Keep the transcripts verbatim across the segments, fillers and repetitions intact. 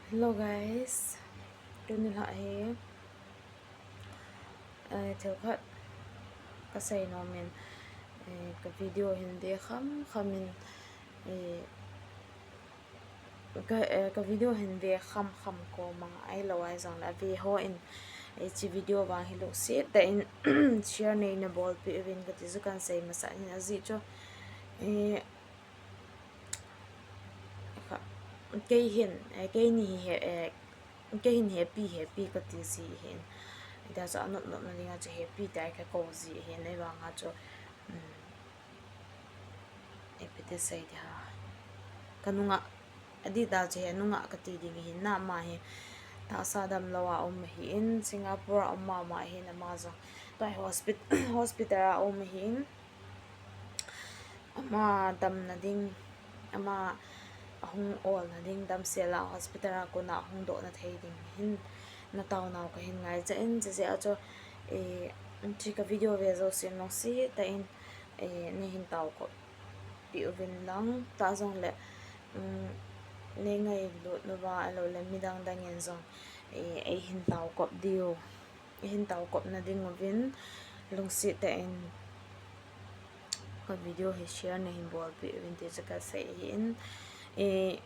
Hello guys, tuni lah hi, eh, thil khat kasei nom in, eh, ka video hin ve kham kham in, eh, ka, eh, ka video hin ve kham kham ko mang ai lo ai zong la ve ho in, eh, chi video vang hi lungset tah in share nei na bolpi uvin ka ti chu kan sei masa in a zi chu, eh, kha, kei hin, eh, kei ni hi he, eh, kei hin happy, happy ka ti zi hin. Ida chu anop nop na dinga chu happy te ai ka ko zi hin, ei vanga chu, um, ei pete sei de ha. Ka nunga, adi ta chu he nunga ka ti ding hin na ma hi. Tahsa dam lo a um hi in, Singapore a um ma ma hin ama zong. Tua hi hospit-, hospital a um hi in. Ama damna ding, ama ahung olna ding, damsel a hospital a kona ahung dohna thei ding hin na taunau ka hin ngai cha in, chi zia chu, eh, chi ka video ve zo sin long si ta in, eh, nei hin tau kop pi uvin lang ta zong le, um, nei ngailut nuva a lo le midang dang in zong, eh, ei hin tau kop diu. Ei hin tau kop na ding uvin lungset tah in ka video hi share na hin bolpi uvin ti chu ka sei hi in. Eh,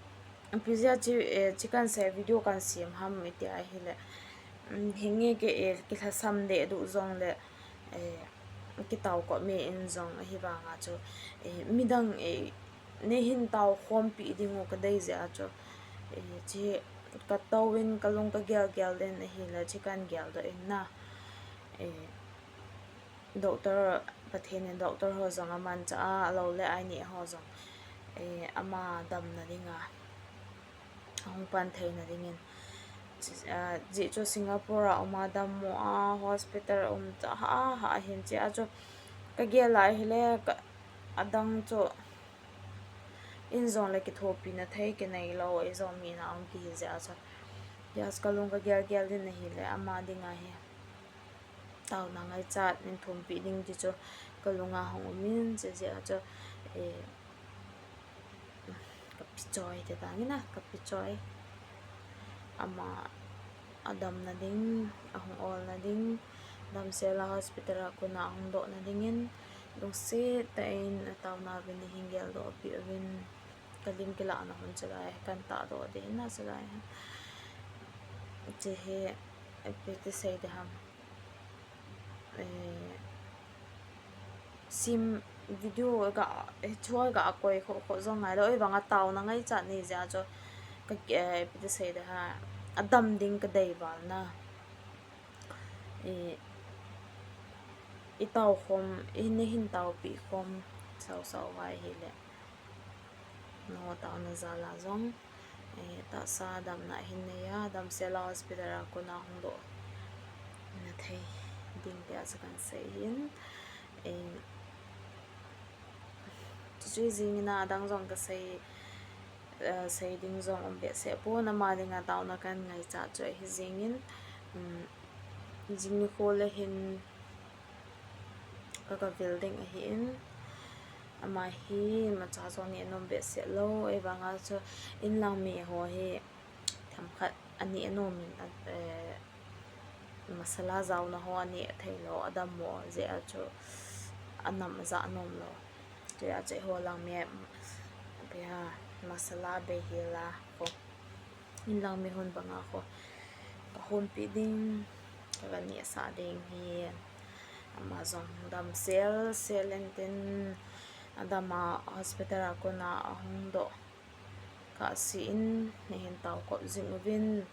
pi zia chi, eh, chi kan sei video kan siam ham i ti a hi le, um, hi nge ke, eh, ki lhasam de du zong le, eh, ki tau kop me in zong a hi vanga chu, eh, midang, eh, nei hin tau khom pi ding u ka dei zia chu, eh, chi ka tau in ka lung ka gel gel den a hi le chi kan gel do in na. Eh, doctor, Pathen in doctor ho zong a man cha a, a lo le ai ni ho zong, eh, ama damna dinga, ahung pan theina dingin. Chi, ah, zi chu Singapore a um a dam mo a, hospital a um cha ha, ha hin chi a chu ka gel lai hi le ka, adang chu in zong le kithopi na thei ki nei lo, ei zong mi na ong ki hi zia chu. Yes, ka lung ka gel gel din a hi le ama dinga hi. Tauna ngaichat, min thumpi ding ti chu ka lunga hong um in, chi zia chu, eh, ka pi choi te ta ngi na, ka pi choi. Ama a damna ding, ahung olna ding, damsel a hospital a kona ahung dohna dingin, lungset tah in a tauna uvin nei hin gel doh pi uvin, ka lim kilahna hun chu lai, kan tah doh de na chu lai. Chi hi, eh, pi ti sei de ham. Eh, sim video ga, eh, chua ga koi kho, kho zong ngai lo, ei vanga tauna ngaichat ni zia chu ka, eh, pi ti sei de ha, a dam ding ka dei val na. Eh, i tau khom, i nei hin taupi khom, sau sau vai hi le. No tauna zala zong, eh, tahsa damna hin nei a, damsel a hospital a kona hung doh na thei ding te a chu kan sei hin. Eh, chu chu zingin a dang zong ka sei, eh, sei ding zong um behseh pon, ama dinga tauna kan ngaichat chu ahi zingin, um, zing nikho le hin ka, ka vil ding ahi in, ama hi macha zong ni a nom behseh lo, ei vanga chu in lang mi ho hi themkhat a ni a nom in, a, eh, masala zauna ho a ni a thei lo, a dam mo zia chu a nam a za a nom lo. Tia chu ho lang mi a, pia masala bei hi la ko. In lang mi hun banga ko. Ka hun pi ding, ka ga ni a sa ding hi. Ama zong damsel, sel en tin, a dam a hospital a kona ahung doh. Ka si in, nei hin tau kop zing uvin,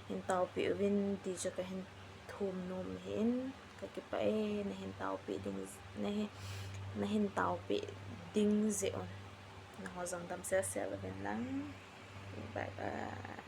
hin taupi uvin, ti chu ka hin thum nom hi in, ka kipah e, nei hin taupi ding, nei hin, nei hin taupi ding zia un. Nangho zong damsel sel uvin lang. Bye bye.